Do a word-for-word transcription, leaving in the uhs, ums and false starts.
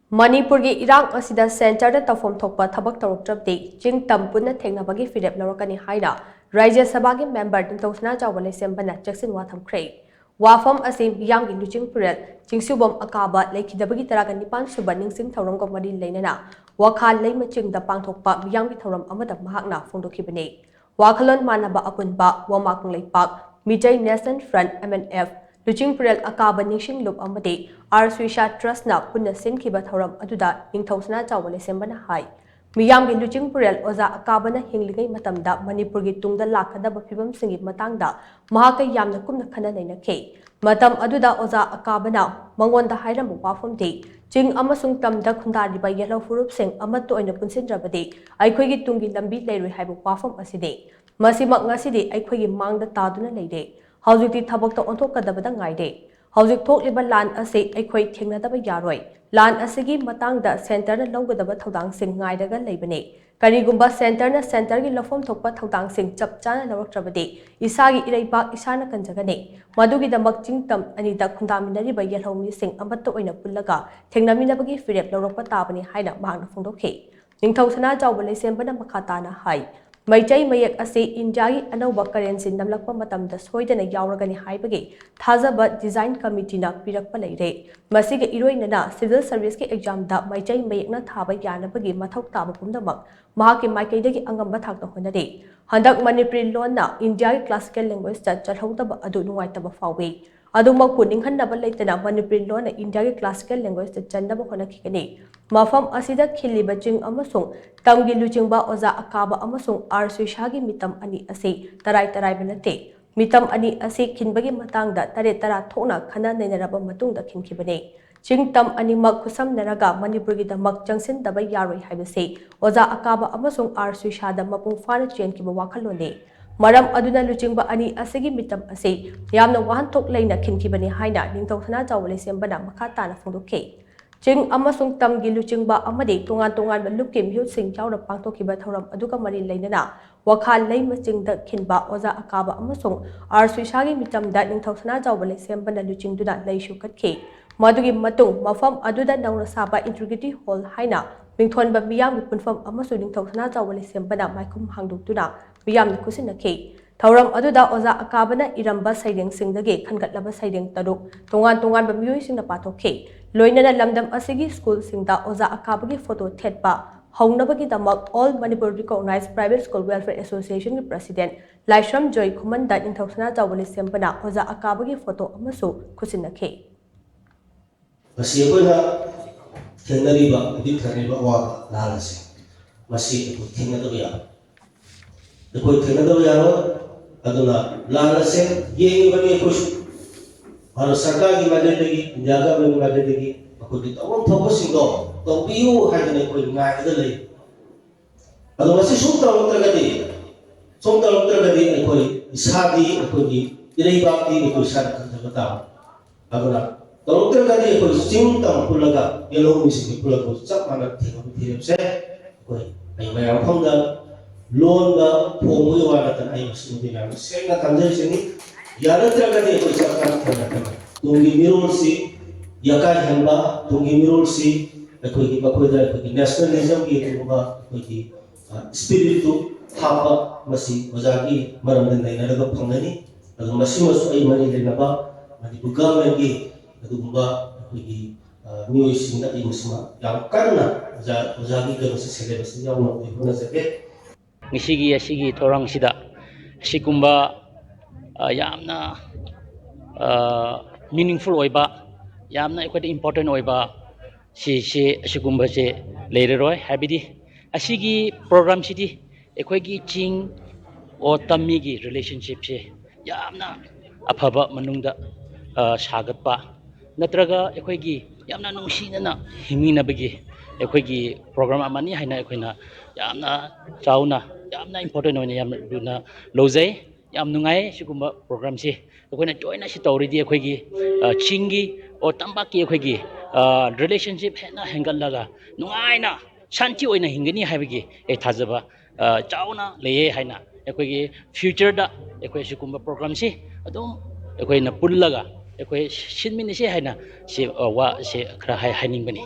ꯃꯅꯤꯄꯨꯔꯒꯤ ꯏꯔꯥꯡ ꯑꯁꯤꯗ ꯁꯦꯟꯇꯔꯗ ꯇꯧꯐꯝ ꯊꯣꯛꯄ ꯊꯕꯛ ꯇꯧꯔꯛꯇ꯭ꯔꯕꯗꯤ ꯆꯤꯡ ꯇꯝ ꯄꯨꯟꯅ ꯊꯦꯡꯅꯕꯒꯤ ꯐꯤꯔꯦꯞ ꯂꯧꯔꯛꯀꯅꯤ ꯍꯥꯏꯅ ꯔꯥꯖ꯭ꯌ ꯁꯚꯥꯒꯤ ꯃꯦꯝꯕꯔ ꯅꯤꯡꯊꯧ ꯁꯅꯥꯖꯥꯎꯕ ꯂꯩꯁꯦꯝꯕꯅ ꯆꯦꯛꯁꯤꯟꯋꯥ ꯊꯝꯈ꯭ꯔꯦ꯫ ꯋꯥꯐꯝ ꯑꯁꯤ ꯃꯤꯌꯥꯝꯒꯤ ꯂꯨꯆꯤꯡ ꯄꯨꯔꯦꯜ ꯆꯤꯡꯁꯨꯕꯝ ꯑꯀꯥꯕ ꯂꯩꯈꯤꯗꯕꯒꯤ ꯇꯔꯥꯒ ꯅꯤꯄꯥꯟ ꯁꯨꯕ ꯅꯤꯡꯁꯤꯡ ꯊꯧꯔꯝꯒ ꯃꯔꯤ ꯂꯩꯅꯅ ꯋꯥꯈꯥ ꯂꯩꯃ ꯆꯤꯡꯗ ꯄꯥꯡꯊꯣꯛꯄ ꯃꯤꯌꯥꯝꯒꯤ ꯊꯧꯔꯝ ꯑꯃꯗ ꯃꯍꯥꯛꯅ ꯐꯣꯡꯗꯣꯛꯈꯤꯕꯅꯤ꯫ ꯋꯥꯈꯜꯂꯣꯟ ꯃꯥꯟꯅꯕ ꯑꯄꯨꯟꯕ ꯋꯥꯃꯥ Kangleipak, Meitei national front, M N F, ꯂꯨꯆꯤꯡ ꯄꯨꯔꯦꯜ ꯑꯀꯥꯕ ꯅꯤꯡꯁꯤꯡ ꯂꯨꯞ ꯑꯃꯗꯤ ꯑꯥꯔ ꯁ꯭ꯔꯤꯁꯥ ꯇ꯭ꯔꯁꯠꯅ ꯄꯨꯟꯅ ꯁꯤꯟꯈꯤꯕ ꯊꯧꯔꯝ ꯑꯗꯨꯗ ꯅꯤꯡꯊꯧ ꯁꯅꯥꯖꯥꯎꯕ ꯂꯩꯁꯦꯝꯕꯅ ꯍꯥꯏ, ꯃꯤꯌꯥꯝꯒꯤ ꯂꯨꯆꯤꯡ ꯄꯨꯔꯦꯜ ꯑꯣꯖꯥ ꯑꯀꯥꯕꯅ ꯍꯤꯡꯂꯤꯉꯩ ꯃꯇꯝꯗ ꯃꯅꯤꯄꯨꯔꯒꯤ ꯇꯨꯡꯗ ꯂꯥꯛꯀꯗꯕ ꯐꯤꯕꯝꯁꯤꯡꯒꯤ ꯃꯇꯥꯡꯗ ꯃꯍꯥꯛꯀ ꯌꯥꯝꯅ ꯀꯨꯞꯅ ꯈꯟꯅ ꯅꯩꯅꯈꯤ꯫ ꯃꯇꯝ ꯑꯗꯨꯗ ꯑꯣꯖꯥ ꯑꯀꯥꯕꯅ ꯃꯉꯣꯟꯗ ꯍꯥꯏꯔꯝꯕ ꯋꯥꯐꯝꯗꯤ, ꯆꯤꯡ ꯑꯃꯁꯨꯡ ꯇꯝꯗ ꯈꯨꯟꯗꯥꯔꯤꯕ ꯌꯦꯜꯍꯧ ꯐꯨꯔꯨꯞꯁꯤꯡ ꯑꯃꯠꯇ ꯑꯣꯏꯅ ꯄꯨꯟꯁꯤꯟꯗ꯭ꯔꯕꯗꯤ ꯑꯩꯈꯣꯏꯒꯤ ꯇꯨꯡꯒꯤ ꯂꯝꯕꯤ ꯂꯩꯔꯣꯏ ꯍꯥꯏꯕ ꯋꯥꯐꯝ ꯑꯁꯤꯅꯤ꯫ ꯃꯁꯤꯃꯛ ꯉꯁꯤꯗꯤ ꯑꯩꯈꯣꯏꯒꯤ ꯃꯥꯡꯗ ꯇꯥꯗꯨꯅ ꯂꯩꯔꯦ꯫ ꯍꯧꯖꯤꯛꯇꯤ ꯊꯕꯛꯇ ꯑꯣꯟꯊꯣꯛꯀꯗꯕꯗ ꯉꯥꯏꯔꯦ꯫ ꯍꯧꯖꯤꯛ ꯊꯣꯛꯂꯤꯕ ꯂꯥꯟ ꯑꯁꯤ ꯑꯩꯈꯣꯏ ꯊꯦꯡꯅꯗꯕ ꯌꯥꯔꯣꯏ꯫ ꯂꯥꯟ ꯑꯁꯤꯒꯤ ꯃꯇꯥꯡꯗ ꯁꯦꯟꯇꯔꯅ ꯂꯧꯒꯗꯕ ꯊꯧꯗꯥꯡꯁꯤꯡ ꯉꯥꯏꯔꯒ ꯂꯩꯕꯅꯤ꯫ ꯀꯔꯤꯒꯨꯝꯕ ꯁꯦꯟꯇꯔꯅ ꯁꯦꯟꯇꯔꯒꯤ ꯂꯧꯐꯝ ꯊꯣꯛꯄ ꯊꯧꯗꯥꯡꯁꯤꯡ ꯆꯞ ꯆꯥꯅ ꯂꯧꯔꯛꯇ꯭ꯔꯕꯗꯤ ꯏꯁꯥꯒꯤ ꯏꯔꯩꯕꯥꯛ ꯏꯁꯥꯅ ꯀꯟꯖꯒꯅꯤ꯫ ꯃꯗꯨꯒꯤꯗꯃꯛ ꯆꯤꯡ ꯇꯝ ꯑꯅꯤꯗ ꯈꯨꯟꯗꯥꯃꯤꯟꯅꯔꯤꯕ ꯌꯦꯜꯍꯧ ꯃꯤꯁꯤꯡ ꯑꯃꯠꯇ ꯑꯣꯏꯅ ꯄꯨꯜꯂꯒ ꯊꯦꯡꯅꯃꯤꯟꯅꯕꯒꯤ ꯐꯤꯔꯦꯞ ꯂꯧꯔꯛꯄ ꯇꯥꯕꯅꯤ ꯍꯥꯏꯅ ꯃꯍꯥꯛꯅ ꯐꯣꯡꯗꯣꯛꯈꯤ꯫ ꯅꯤꯡꯊꯧ ꯁꯅꯥꯖꯥꯎꯕ ꯂꯩꯁꯦꯝꯕꯅ ꯃꯈꯥ ꯇꯥꯅ ꯍꯥꯏ, ꯃꯩꯇꯩ ꯃꯌꯦꯛ ꯑꯁꯤ ꯏꯟꯗꯤꯌꯥꯒꯤ ꯑꯅꯧꯕ ꯀꯔꯦꯟꯁꯤ ꯅꯝꯂꯛꯄ ꯃꯇꯝꯗ ꯁꯣꯏꯗꯅ ꯌꯥꯎꯔꯒꯅꯤ ꯍꯥꯏꯕꯒꯤ ꯊꯥꯖꯕ ꯗꯤꯖꯥꯏꯟ ꯀꯃꯤꯇꯤꯅ ꯄꯤꯔꯛꯄ ꯂꯩꯔꯦ꯫ ꯃꯁꯤꯒ ꯏꯔꯣꯏꯅꯅ ꯁꯤꯚꯤꯜ ꯁꯔꯚꯤꯁꯀꯤ ꯑꯦꯛꯖꯥꯝꯗ ꯃꯩꯇꯩ ꯃꯌꯦꯛꯅ ꯊꯥꯕ ꯌꯥꯅꯕꯒꯤ ꯃꯊꯧ ꯇꯥꯕ ꯄꯨꯝꯅꯃꯛ ꯃꯍꯥꯛꯀꯤ ꯃꯥꯏꯀꯩꯗꯒꯤ ꯑꯉꯝꯕ ꯊꯥꯛꯇ ꯍꯣꯠꯅꯔꯤ꯫ ꯍꯟꯗꯛ ꯃꯅꯤꯄꯨꯔꯤ ꯂꯣꯟꯅ ꯏꯟꯗꯤꯌꯥꯒꯤ ꯀ꯭ꯂꯥꯁꯤꯀꯦꯜ ꯂꯦꯡꯒ꯭ꯋꯦꯖꯇ ꯆꯜꯍꯧꯗꯕ ꯑꯗꯨ ꯅꯨꯡꯉꯥꯏꯇꯕ ꯐꯥꯎꯏ꯫ ꯑꯗꯨꯃꯛꯄꯨ ꯅꯤꯡꯍꯟꯅꯕ ꯂꯩꯇꯅ ꯃꯅꯤꯄꯨꯔꯤ ꯂꯣꯟꯅ ꯏꯟꯗꯤꯌꯥꯒꯤ ꯀ꯭ꯂꯥꯁꯤꯀꯦꯜ ꯂꯦꯡꯒ꯭ꯋꯦꯖꯇ ꯆꯟꯅꯕ ꯍꯣꯠꯅꯈꯤꯒꯅꯤ꯫ ꯃꯐꯝ ꯑꯁꯤꯗ ꯈꯤꯜꯂꯤꯕ ꯆꯤꯡ ꯑꯃꯁꯨꯡ ꯇꯝꯒꯤ ꯂꯨꯆꯤꯡꯕ ꯑꯣꯖꯥ ꯑꯀꯥꯕ ꯑꯃꯁꯨꯡ ꯑꯥꯔ ꯁ꯭ꯔꯤꯁꯥꯒꯤ ꯃꯤꯇꯝ ꯑꯅꯤ ꯑꯁꯤ ꯇꯔꯥꯏ ꯇꯔꯥꯏꯕ ꯅꯠꯇꯦ꯫ ꯃꯤꯇꯝ ꯑꯅꯤ ꯑꯁꯤ ꯈꯤꯟꯕꯒꯤ ꯃꯇꯥꯡꯗ ꯇꯔꯦꯠ ꯇꯔꯥ ꯊꯣꯛꯅ ꯈꯟꯅ ꯅꯩꯅꯔꯕ ꯃꯇꯨꯡꯗ ꯈꯤꯟꯈꯤꯕꯅꯤ꯫ ꯆꯤꯡ ꯇꯝ ꯑꯅꯤꯃꯛ ꯈꯨꯠꯁꯝꯅꯔꯒ ꯃꯅꯤꯄꯨꯔꯒꯤꯗꯃꯛ ꯆꯪꯁꯤꯟꯗꯕ ꯌꯥꯔꯣꯏ ꯍꯥꯏꯕꯁꯤ ꯑꯣꯖꯥ ꯑꯀꯥꯕ ꯑꯃꯁꯨꯡ ꯑꯥꯔ ꯁ꯭ꯔꯤꯁꯥꯗ ꯃꯄꯨꯡ ꯐꯥꯅ ꯆꯦꯟꯈꯤꯕ ꯋꯥꯈꯜꯂꯣꯟꯅꯤ꯫ ꯃꯔꯝ ꯑꯗꯨꯅ ꯂꯨꯆꯤꯡꯕ ꯑꯅꯤ ꯑꯁꯤꯒꯤ ꯃꯤꯇꯝ ꯑꯁꯤ ꯌꯥꯝꯅ ꯋꯥꯍꯟꯊꯣꯛ ꯂꯩꯅ ꯈꯤꯟꯈꯤꯕꯅꯤ ꯍꯥꯏꯅ ꯅꯤꯡꯊꯧ ꯁꯅꯥꯖꯥꯎꯕ ꯂꯩꯁꯦꯝꯕꯅ ꯃꯈꯥ ꯇꯥꯅ ꯐꯣꯡꯗꯣꯛꯈꯤ꯫ ꯆꯤꯡ ꯑꯃꯁꯨꯡ ꯇꯝꯒꯤ ꯂꯨꯆꯤꯡꯕ ꯑꯃꯗꯤ ꯇꯣꯉꯥꯟ ꯇꯣꯉꯥꯟꯕ ꯂꯨꯞꯀꯤ ꯃꯤꯍꯨꯠꯁꯤꯡ ꯌꯥꯎꯅ ꯄꯥꯡꯊꯣꯛꯈꯤꯕ ꯊꯧꯔꯝ ꯑꯗꯨꯒ ꯃꯔꯤ ꯂꯩꯅꯅ ꯋꯥꯈꯥ ꯂꯩꯃ ꯆꯤꯡꯗ ꯈꯤꯟꯕ ꯑꯣꯖꯥ ꯑꯀꯥꯕ ꯑꯃꯁꯨꯡ ꯑꯥꯔ ꯁ꯭ꯔꯤꯁꯥꯒꯤ ꯃꯤꯇꯝꯗ ꯅꯤꯡꯊꯧ ꯁꯅꯥꯖꯥꯎꯕ ꯂꯩꯁꯦꯝꯕꯅ ꯂꯨꯆꯤꯡꯗꯨꯅ ꯂꯩꯁꯨ ꯀꯠꯈꯤ꯫ ꯃꯗꯨꯒꯤ ꯃꯇꯨꯡ ꯃꯐꯝ ꯑꯗꯨꯗ ꯅꯧꯅ ꯁꯥꯕ Integrity Hall ꯍꯥꯏꯅ ꯃꯤꯡꯊꯣꯟꯕ ꯃꯤꯌꯥꯝꯒꯤ ꯄꯨꯟꯐꯝ ꯑꯃꯁꯨ ꯅꯤꯡꯊꯧ ꯁꯅꯥꯖꯥꯎꯕ ꯂꯩꯁꯦꯝꯕꯅ ꯃꯥꯏꯈꯨꯝ ꯍꯥꯡꯗꯣꯛꯇꯨꯅ ꯃꯤꯌꯥꯝꯅ ꯈꯨꯠꯁꯤꯟꯅꯈꯤ꯫ ꯊꯧꯔꯝ ꯑꯗꯨꯗ ꯑꯣꯖꯥ ꯑꯀꯥꯕꯅ ꯏꯔꯝꯕ ꯁꯩꯔꯦꯡꯁꯤꯡꯗꯒꯤ ꯈꯟꯒꯠꯂꯕ ꯁꯩꯔꯦꯡ ꯇꯔꯨꯛ ꯇꯣꯉꯥꯟ ꯇꯣꯉꯥꯟꯕ ꯃꯤꯑꯣꯏꯁꯤꯡꯅ ꯄꯥꯊꯣꯛꯈꯤ꯫ ꯂꯣꯏꯅꯅ ꯂꯝꯗꯝ ꯑꯁꯤꯒꯤ ꯁ꯭ꯀꯨꯜꯁꯤꯡꯗ ꯑꯣꯖꯥ ꯑꯀꯥꯕꯒꯤ ꯐꯣꯇꯣ ꯊꯦꯠꯄ ꯍꯧꯅꯕꯒꯤꯗꯃꯛ All Manipur Recognized Private School Welfare Associationꯒꯤ President ꯂꯥꯏꯁ꯭ꯔꯝ ꯖꯣꯏ ꯈꯨꯃꯟꯗ ꯅꯤꯡꯊꯧ ꯁꯅꯥꯖꯥꯎꯕ ꯂꯩꯁꯦꯝꯕꯅ ꯑꯣꯖꯥ ꯑꯀꯥꯕꯒꯤ ꯐꯣꯇꯣ ꯑꯃꯁꯨ ꯈꯨꯠꯁꯤꯟꯅꯈꯤ꯫ ꯉꯁꯤ ꯑꯩꯈꯣꯏꯅ ꯊꯦꯡꯅꯔꯤꯕ, ꯍꯧꯖꯤꯛ ꯊꯦꯡꯅꯔꯤꯕ ꯑꯋꯥꯕ ꯂꯥꯟ ꯑꯁꯤ, ꯃꯁꯤ ꯑꯩꯈꯣꯏ ꯊꯦꯡꯅꯗꯕ ꯌꯥꯔꯣꯏ꯫ ꯑꯩꯈꯣꯏ ꯊꯦꯡꯅꯗꯕ ꯌꯥꯔꯣꯏ꯫ ꯑꯗꯨꯅ ꯂꯥꯟ ꯑꯁꯦ ꯌꯦꯡꯉꯤꯕꯅꯤ ꯑꯩꯈꯣꯏꯁꯨ꯫ ꯚꯥꯔꯠ ꯁꯔꯀꯥꯔꯒꯤ ꯃꯥꯏꯀꯩꯗꯒꯤ, ꯏꯟꯗꯤꯌꯥ ꯒꯚꯔꯟꯃꯦꯟꯒꯤ ꯃꯥꯏꯀꯩꯗꯒꯤ ꯑꯩꯈꯣꯏꯒꯤ ꯇꯧꯐꯝ ꯊꯣꯛꯄꯁꯤꯡꯗꯣ ꯇꯧꯕꯤꯌꯨ ꯍꯥꯏꯗꯅ ꯑꯩꯈꯣꯏ ꯉꯥꯏꯔꯒ ꯂꯩ꯫ ꯑꯗꯣ ꯃꯁꯤ ꯁꯨꯝ ꯇꯧꯔꯛꯇ꯭ꯔꯒꯗꯤ, ꯁꯨꯝ ꯇꯧꯔꯛꯇ꯭ꯔꯒꯗꯤ ꯑꯩꯈꯣꯏ ꯏꯁꯥꯗꯤ, ꯑꯩꯈꯣꯏꯒꯤ ꯏꯔꯩꯕꯥꯛꯇꯤ ꯑꯩꯈꯣꯏ ꯏꯁꯥꯅ ꯈꯟꯊꯕ ꯇꯥꯕꯅꯤ꯫ ꯑꯗꯨꯅ ꯇꯧꯔꯛꯇ꯭ꯔꯒꯗꯤ ꯑꯩꯈꯣꯏ ꯆꯤꯡ ꯇꯝ ꯄꯨꯜꯂꯒ, ꯌꯦꯜꯍꯧꯃꯤꯁꯤꯡꯒꯤ ꯄꯨꯜꯂꯒ ꯆꯞ ꯃꯥꯟꯅ ꯊꯦꯡꯅꯕ ꯐꯤꯔꯦꯞꯁꯦ ꯑꯩꯈꯣꯏ, ꯑꯩ ꯃꯌꯥꯝ ꯃꯐꯝꯗ ꯂꯣꯟꯗ ꯐꯣꯡꯕꯒꯤ ꯋꯥ ꯅꯠꯇꯅ ꯑꯩ ꯃꯁꯤꯃꯗꯤ ꯃꯌꯥꯝꯗ ꯁꯦꯡꯅ ꯊꯝꯖꯔꯤꯁꯤꯅꯤ꯫ ꯌꯥꯔꯛꯇ꯭ꯔꯒꯗꯤ ꯑꯩꯈꯣꯏ ꯆꯞ ꯆꯥꯅ ꯊꯦꯡꯅꯒꯅꯤ꯫ ꯇꯨꯡꯒꯤ ꯃꯤꯔꯣꯜꯁꯤ ꯌꯥꯀꯥꯏꯍꯟꯕ, ꯇꯨꯡꯒꯤ ꯃꯤꯔꯣꯜꯁꯤ ꯑꯩꯈꯣꯏꯒꯤ, ꯃꯈꯣꯏꯗ ꯑꯩꯈꯣꯏꯒꯤ ꯅꯦꯁꯅꯦꯂꯤꯖꯝꯒꯤ ꯑꯗꯨꯒꯨꯝꯕ ꯑꯩꯈꯣꯏꯒꯤ, ꯑ, ꯁ꯭ꯄꯤꯔꯤꯠꯇꯨ ꯍꯥꯞꯄ, ꯃꯁꯤ ꯑꯣꯖꯥꯒꯤ ꯃꯔꯝꯗ ꯅꯩꯅꯔꯒ ꯐꯪꯒꯅꯤ꯫ ꯑꯗꯨ ꯃꯁꯤꯃꯁꯨ ꯑꯩ ꯃꯔꯤ ꯂꯩꯅꯕ ꯃꯅꯤꯄꯨꯔ ꯒꯚꯔꯟꯃꯦꯟꯒꯤ ꯑꯗꯨꯒꯨꯝꯕ ꯑꯩꯈꯣꯏꯒꯤ, ꯑ, ꯃꯤꯑꯣꯏꯁꯤꯡꯗ ꯑꯩ ꯃꯁꯤꯃ ꯌꯥꯝ ꯀꯟꯅ ꯑꯣꯖꯥ, ꯑꯣꯖꯥꯒꯤ ꯀꯩꯅꯣꯁꯦ syllabus ꯌꯥꯎꯅꯕ ꯑꯩ ꯍꯣꯠꯅꯖꯒꯦ꯫ ꯉꯁꯤꯒꯤ ꯑꯁꯤꯒꯤ ꯊꯧꯔꯝꯁꯤꯗ ꯑꯁꯤꯒꯨꯝꯕ, ꯑ, ꯌꯥꯝꯅ, ꯑ, meaningful ꯑꯣꯏꯕ, ꯌꯥꯝꯅ ꯑꯩꯈꯣꯏꯗ important ꯑꯣꯏꯕ ꯁꯤꯁꯦ, ꯑꯁꯤꯒꯨꯝꯕꯁꯦ ꯂꯩꯔꯔꯣꯏ꯫ ꯍꯥꯏꯕꯗꯤ ꯑꯁꯤꯒꯤ programꯁꯤꯗꯤ ꯑꯩꯈꯣꯏꯒꯤ ꯆꯤꯡ ꯑꯣ ꯇꯝꯃꯤꯒꯤ relationshipꯁꯦ ꯌꯥꯝꯅ ꯑꯐꯕ ꯃꯅꯨꯡꯗ, ꯑ, ꯁꯥꯒꯠꯄ, ꯅꯠꯇ꯭ꯔꯒ ꯑꯩꯈꯣꯏꯒꯤ ꯌꯥꯝꯅ ꯅꯨꯡꯁꯤꯅꯅ ꯍꯤꯡꯃꯤꯟꯅꯕꯒꯤ ꯑꯩꯈꯣꯏꯒꯤ program ꯑꯃꯅꯤ ꯍꯥꯏꯅ ꯑꯩꯈꯣꯏꯅ ꯌꯥꯝꯅ ꯆꯥꯎꯅ, ꯌꯥꯝꯅ important ꯑꯣꯏꯅ, ꯌꯥꯝꯅ ꯂꯨꯅ ꯂꯧꯖꯩ꯫ ꯌꯥꯝ ꯅꯨꯡꯉꯥꯏ ꯁꯤꯒꯨꯝꯕ programꯁꯤ꯫ ꯑꯩꯈꯣꯏꯅ ꯇꯣꯏꯅ ꯁꯤ ꯇꯧꯔꯗꯤ ꯑꯩꯈꯣꯏꯒꯤ, ꯑ, ꯆꯤꯡꯒꯤ ꯑꯣ ꯇꯝꯄꯥꯛꯀꯤ ꯑꯩꯈꯣꯏꯒꯤ, ꯑ, relationship ꯍꯦꯟꯅ ꯍꯦꯟꯒꯠꯂꯒ ꯅꯨꯡꯉꯥꯏꯅ ꯁꯥꯟꯇꯤ ꯑꯣꯏꯅ ꯍꯤꯡꯒꯅꯤ ꯍꯥꯏꯕꯒꯤ ꯑꯩ ꯊꯥꯖꯕ, ꯑ, ꯆꯥꯎꯅ ꯂꯩꯌꯦ ꯍꯥꯏꯅ ꯑꯩꯈꯣꯏꯒꯤ futureꯗ ꯑꯩꯈꯣꯏ ꯁꯤꯒꯨꯝꯕ programꯁꯤ ꯑꯗꯨꯝ ꯑꯩꯈꯣꯏꯅ ꯄꯨꯜꯂꯒ ꯑꯩꯈꯣꯏ ꯁꯤꯟꯃꯤꯟꯅꯁꯤ ꯍꯥꯏꯅ ꯁꯤ, ꯑ, ꯋꯥꯁꯦ ꯈꯔ ꯍꯥꯏ-, ꯍꯥꯏꯅꯤꯡꯕꯅꯤ꯫